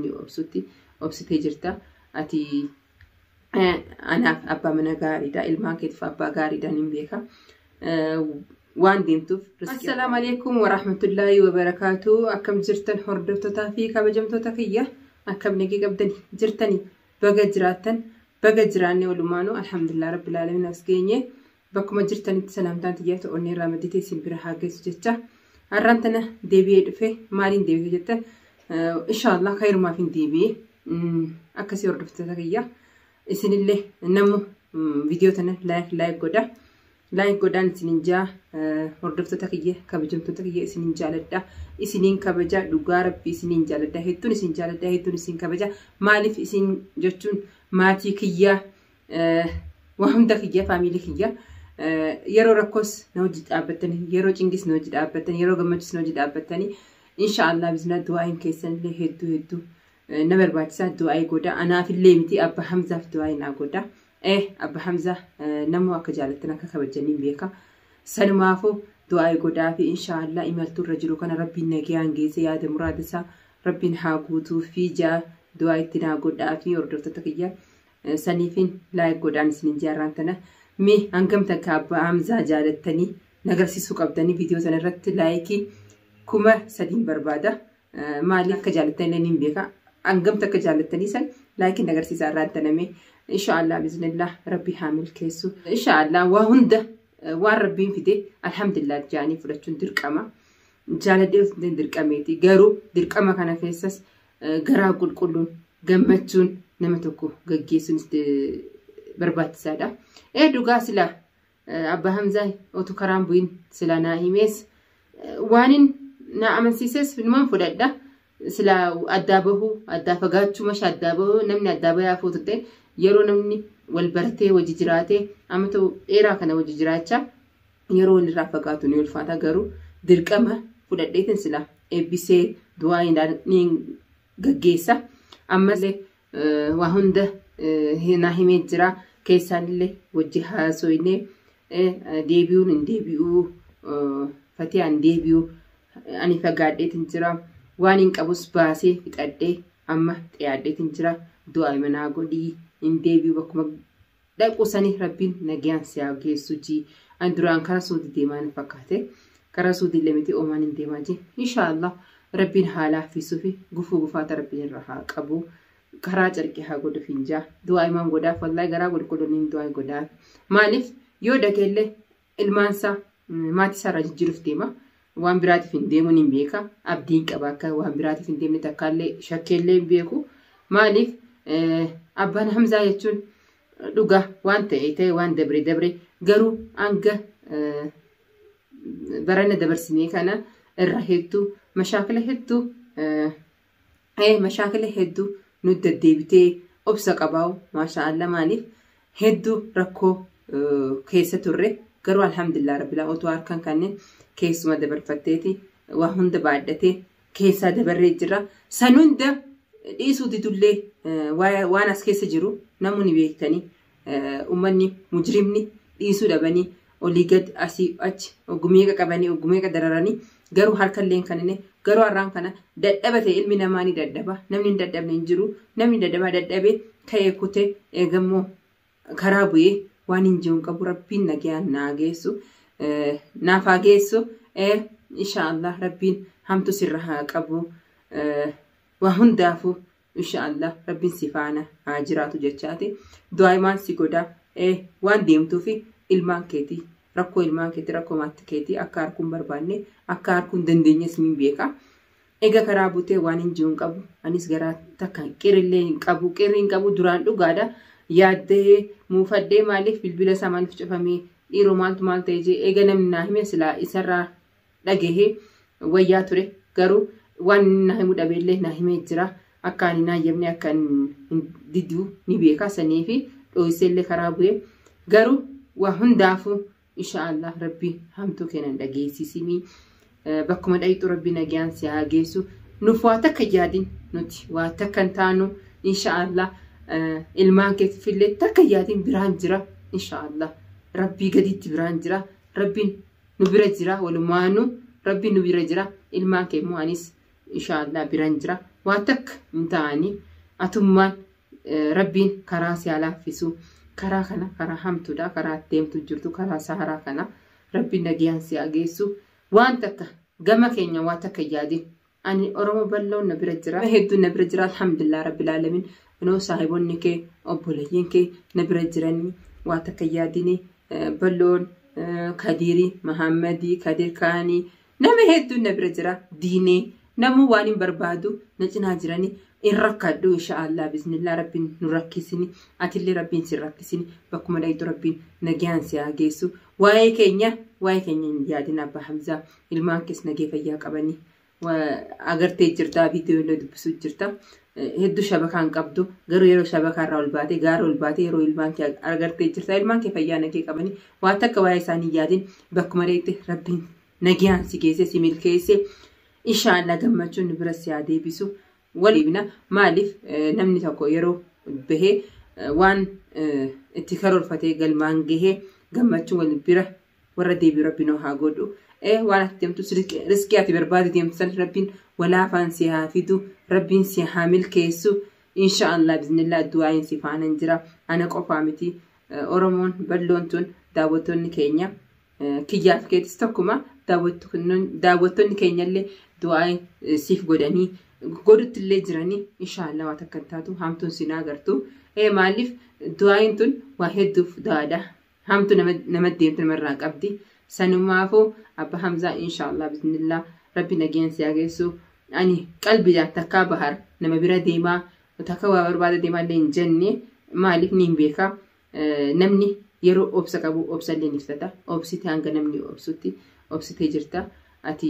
namni obsutti obsitee jirta. Ati anaaf abbaa mana gaariidha. Ilmaan keetiif abbaa gaariidha nin beeka. Waan deemtuuf. Assalaamu alaikum warahmatullaahi wabarakaatu. Akkam jirtan hordoftootaa fi kabajamtoota kiyya? Akkam nagee qabdani jirtani? Baga jiraattan, baga jiraanne walumaanuu, alhamdulillah rabbil aalamiin as geenye. Bakkuma jirtanitti salaamtaan xiyyaata onnee irraa madditee isin bira haa geessu jecha. Har'aan tana deebi'ee dhufe. Maaliin deebi'e jettan, inshaallah khayrumaaf hin deebi'e. Akkasii hordoftoota kiyya. Isinillee namu viidiyoo tana like like godha. Like godhaan isinin jaa. Hordoftoota kiyya, kabajamtoota kiyya, isinin jaaladha. Isiniin kabaja, dhugaa rabbi isiniin jaaladha. Hedduun isin jaaladha, hedduun isin kabaja. Maaliif isin jechuun maatii kiyya, waa hunda kiyya, faamilii kiyya. Yeroo rakkoos na hojii dhaabbattanii, yeroo cingis na hojii dhaabbattanii, yeroo gammachuus na hojii dhaabbattanii, inshaallah biznaa du'aayin keessanillee hedduu hedduu na barbaachisaa. Du'aayii godha. Anaafillee miti, Abba Hamzaaf du'aayii naa godha. Abba Hamzaa namoo akka jaalattan, akka kabajaniin beeka. Sanumaafuu du'aayii godhaa fi inshaallah imaltuu irra jiru kana rabbiin nagayaan geesse, yaada muraada isaa rabbiin haa guutuu fi jaa du'aa itti naa godhaa fi hordoftoota kiyya saniifin like godhaan isinin jaarraan tana. Mee hangam takka Abbaa Hamzaa jaalattanii nagarsiisuu qabdanii? Viidiyoo sana irratti like 3000 barbaada. Maaliif akka jaalattan illee niin beeka. Hangam takka jaalattanii san like nagarsiisaa irraan taname. Inshaallah biiznillah rabbi haa milkeessu. Inshaallah waa hunda waan rabbiin fide alhamdulillah jaanii fudhachuun dirqama. Jaaladhee osoo hin dirqameeti. Garuu dirqama kana keessas garaa qulqulluun gammachuun nama tokko gaggeessuunis barbaachisaadha. Dhugaa sila Abbaa Hamzaa otu karaan bu'in sila naa himees, waanin na amansiises numan fudhadha. Sila addaa bahuu, addaa fagaachuu, masha addaa bahuu, namni addaa bahee hafuutu ta'e, yeroo namni wal baratee hojii jiraatee amma ta'u dheeraa kana hojii jiraachaa yeroo walirraa fagaatu ni ulfaata. Garuu dirqama fudhadheetin sila eebbisee du'aa ni gaggeessa. Ammallee waa hunda naa himee jira. Keessaanillee wajji haasoynee deebi'uun hin deebi'uu, fatiyaan deebi'uu, ani fagaadheetin jira. Waan hin qabus baasee fixadhee amma xiyaadheetin jira. Du'aa manaa godhii, hin deebi'u, bakkuma dhaqu sanii rabbiin nagayaan si haa geessu jii. Ani duraan karaa Suudii deemaa na fakkaate. Karaa Suudii illee miti, Oomaan hin deemaa jii. Inshaallah rabbiin haa laaffisuu fi gufuu gufaata rabbiin irra haa qabu. Karaa carqii haa godhuuf hin jaa. Du'aa imaan godhaaf, wallahi garaa qulqulluun du'aa godhaaf. Maaliif yoo dhageellee ilmaansaa maatii isaarraa jijjiiruuf deema. Waan biraatiif hin deemuun hin beeka. Abdiin qaba akka waan biraatiif hin deemne takkaallee shakkeellee hin beeku. Maaliif abbaan Hamzaa jechuun dhugaa waan ta'e ta'e, waan dabre dabre, garuu hanga barana dabarsinee kana irra hedduu mashaakila hedduu, mashaakila hedduu nu deddeebitee obsa qabaa'u maasha Allah. Maaliif hedduu rakkoo keessa turre, garuu alhamdulillah rabbil otoo harkaan kanneen keessuma dabarfatteeti waa hunda baadhatee keessaa dabarree jira. San hunda dhiisuu didullee waan as keessa jiru namoonni beektanii, uummanni mujrimni dhiisuu dhabanii olii gad asii achi ogumeeqa qabanii ogumeeqa dararanii, garuu harkallee kan inni garuu har'aan kana dadhaba ta'e. Ilmi namaa ni dadhaba, namni hin dadhabne hin jiru. Namni dadhabaa dadhabee ka'ee kutee eegammoo karaa bu'ee waan hin jiru qabu. Rabbiin nagayaan naa geessu, naaf haa geessu. Inshaallah rabbiin hamtu sirra haa qabu. Waa hundaafuu inshaallah rabbiin si faana haa jiraatu jechaati du'aa'imaan si godha. Waan deemtuufi ilmaan keetii, rakkoo ilmaan keetii, rakkoo maatii keetii akka arguu hin barbaanne, akka arguu hin dandeenyes ni beeka. Egaa karaa butee waan hin jiru hin qabu. Anis garaa takka qirillee hin qabu, qirri hin qabu. Duraan dhugaadha. Yaaddee muufadhee, maaliif bilbila isaa maaliif cufamee, dhiiroo maaltu maal ta'e jee, eega namni naa hime silaa isarraa dhagahee wayyaa ture. Garuu waan inni naa himuu dhabeellee naa himee jira. Akka ani naa jenne akka hin diduu ni beeka. Sanii fi dhooyseellee karaa bu'ee. Garuu waa hundaafuu inshaallah rabbi hamtuu kennan dhageessisinii. Bakkuma dhayitu rabbi nagayaan si haa geessu. Nuuf waa takka yaadin, nuti waa takka hin taanu inshaallah. Ilmaan keetiifillee takka yaadin, biraan jira inshaallah. Rabbii gaditti biraan jira. Rabbiin nu bira jira, walumaanuu rabbiin nu bira jira. Ilmaan kee immoo anis inshaallah biraan jira. Waa takka hin ta'anii atummaan rabbiin karaa si haa laaffisu. Karaa kana karaa hamtuudha karaa deemtu jirtu karaa saharaa kana rabbiin nagayaan si haa geessu. Waan takka gama keenya waa takka yaadin. Ani Oromoo bal'oon na bira jira. Hedduun na bira jira alhamdulillah rabbil alamin. Inoo saahiboonni kee obboleeyyiin kee na bira jiranii waa takka yaadini bal'oon Kadiirii Mahammadii Kadir Kaanii nama hedduun na bira jira diinee namuu waan hin barbaadu na cinaa jiranii hin rakkadhu inshaallah bismillah rabbiin nu rakkisini atillee rabbiin si rakkisini bakkuma dhayxu rabbiin nagayaan si haa geessu waa'ee keenya hin yaadin abbaa Hamzaa ilmaan kees nagee fayyaa qabanii agartee jirta viidiyoo illee dubbisuu jirta hedduu shabakaan qabdu garuu yeroo shabakaa irraa ol baate gaara ol baate yeroo ilmaan kee agartee jirta ilmaan kee fayyaa nagee qabanii waa takka waa'ee isaanii yaadin bakkuma dhayxi rabbiin nagayaan si geesse si milkeesse inshaallah gammachuun nu bira si haa deebisu. Waliibna maaliif namni tokko yeroo bahee waan itti karoorfatee galmaan gahee gammachuun wal bira warra deebi'u rabbiin haa godhu. Waan ati deemtu riskii ati barbaade deemtu san rabbiin walaafaan si haa fidu rabbiin si haa milkeessu inshaallah biiznillaa du'aayin si faana jira ana qofaa miti Oromoon bal'oon tun daawwattoonni keenya kiyyaaf keetis tokkuma daawwattoonni keenyallee du'aa siif godhanii godhutti illee jiranii inshaallah waa takka hin taatu hamtuun sin agartu. Maaliif du'aayin tun waa hedduuf du'aadha. Hamtu nama deemtu namarraa qabdi. Sanumaafuu abba Hamzaa inshaallah bismillah rabbi nageen si haa geessu. Ani qalbiidhaan takkaa bahar nama bira deemaa takka waa barbaada deemaa illee hin jenne maaliif ni hin beeka. Namni yeroo obsa qabu obsa illee ni ibsata. Obsite hanga namni obsutti obsitee jirta. Ati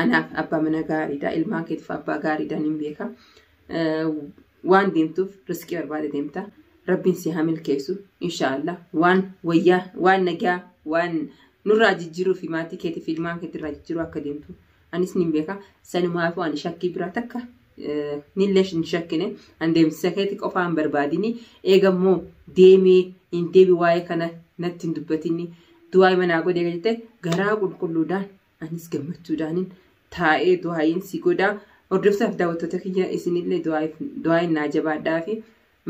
anaaf abbaa mana gaariidha. Ilmaan keetiif abbaa gaariidha ni beeka. Waan deemtuuf riskii barbaada deemta. Rabbiin si haa milkeessu inshaallah. Waan wayyaa, waan nagaa, waan nurraa jijjiiruu fi maatii keetiif ilmaan keetirraa jijjiiruu akka deemtu anis ni beeka. Sanumaafuu ani shakkii biraa takka nillee hin shakkine. Ani deemsisa keeti qofaa hin barbaadini. Eegammoo deemee hin deebi waa'ee kana natti hin dubbatini. Du'aa manaa godhee jette garaa qulqulluudhaan anis gammachuudhaanin taa'ee du'aayin si godhaa. Hordoftoota fi daawwattoota kiyya isinillee du'aayin naa jabaadhaa fi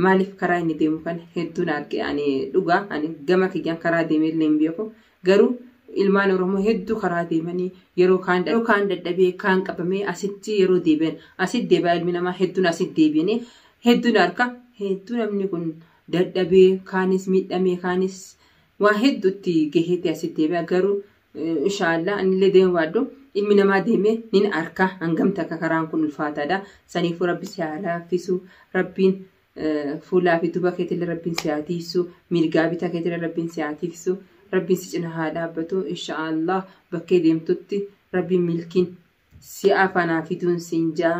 maaliif karaa inni deemu kana hedduun arge ani dhugaa ani gama kiyyaan karaa deemee illee hin beeku. Garuu ilmaan Oromoo hedduu karaa deemanii yeroo kaan dadhabee kaan qabamee asitti yeroo deebi'an asitti deebi'a ilmi namaa hedduun asitti deebi'anii hedduun harka hedduu namni kun dadhabee kaanis miidhamee kaanis waa hedduutti gaheetti asitti deebi'a. Garuu inshaallah anillee deemu baadhu ilmi namaa deemee nin harka hangam takka karaan kun ulfaataadha. Saniifuu rabbi si haa laaffisu rabbiin fuulaa fi duuba keetillee rabbiin si haa tiisu mirgaa bitaa keetillee rabbiin si haa tiisu rabbiin si cina haa dhaabbatu inshaallah bakkee deemtutti rabbiin milkiin si afanaa fiduun siin jaa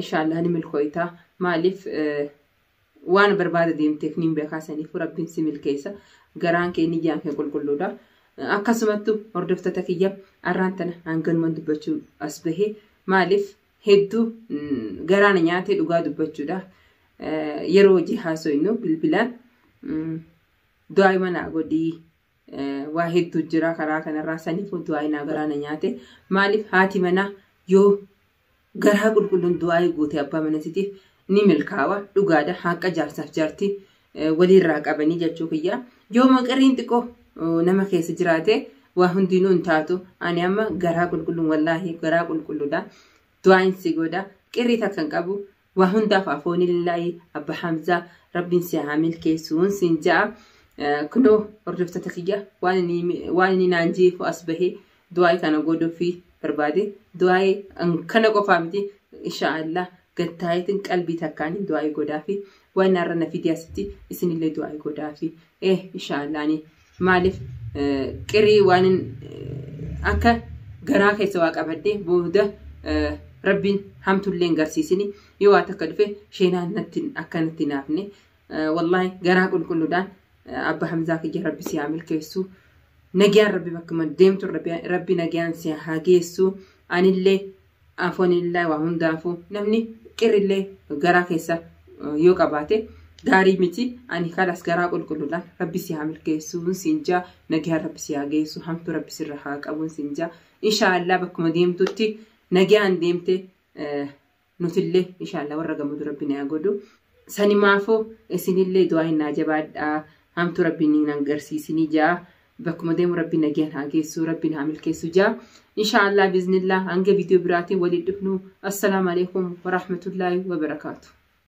inshaallah ni milkooyta. Maaliif waan barbaada deemteef niin beekaa saniifuu rabbiin si milkeessa garaan kee niyyaan kee qulqulluudha. Akkasumattu hordoftoota kiyya arraan tana hanganumaan dubbachuu as bahee maaliif hedduu garaana nyaatee dhugaa dubbachuudha. Yeroo hojii haasofnu bilbilaan du'aa manaa godhii waa hedduu jira karaa kanarraa saniifuu du'aa naa garaana nyaate. Maaliif haati manaa yoo garaa qulqulluun du'aa goote abbaa manasiitiif ni milkaawa dhugaadha. Haqa jaarsaaf jaartii walirraa qabanii jechuu kiyya. Yoo maqariin xiqqoo nama keessa jiraate waa hundinuu hin taatu. Ani amma garaa qulqulluun wallaahi garaa qulqulluudha. Du'aan si godha. Qirrii takka hin qabu. Waa hundaaf afoonillaahi abba Hamzaa rabbiin si haa milkeessuun siin ja'a. Kunoo hordoftoota kiyya waan inni naan jeefu as bahee du'aa kana godhuu fi barbaade. Du'aa kana qofaa miti inshaallah gattaayetiin qalbii takkaan du'aa godhaa fi waan har'a na fidee asitti isinillee du'aa godhaa fi inshaallah maaliif qirii waan akka garaa keessa waa qabadhee booda rabbiin hamtullee hin garsiisini yoo waa takka dhufe sheenaan akka natti naafne wallaahi garaa qulqulluudhaan abba Hamzaa kiyya rabbi si haa milkeessu nagayaan rabbi bakkuma deemtu rabbi nagayaan si haa geessu anillee afoonillee waa hundaafuu namni qirrillee garaa keessa yoo qabaate gaarii miti ani kalas garaa qulqulluudhaan rabbi si haa milkeessu siin jaa nagayaan rabbi si haa geessu hamtu rabbi sirra haa qabu siin jaa inshaallah bakkuma deemtutti nagayaan deemte Nutillee inshaallah warra gammadu rabbi na godhu. Sanimaafuu isinillee du'aa hin jabaadhaa. Hamtu rabbiin hin agarsiisinii jaa. Bakkuma deemu rabbi nagayaan haa geessu, rabbiin haa milkeessu jaa. Inshaallah biiznillah hanga viidiyoo biraatiin waliin dhufnu. Assalaamu alaikum warahmatullaahi wabarakaatu.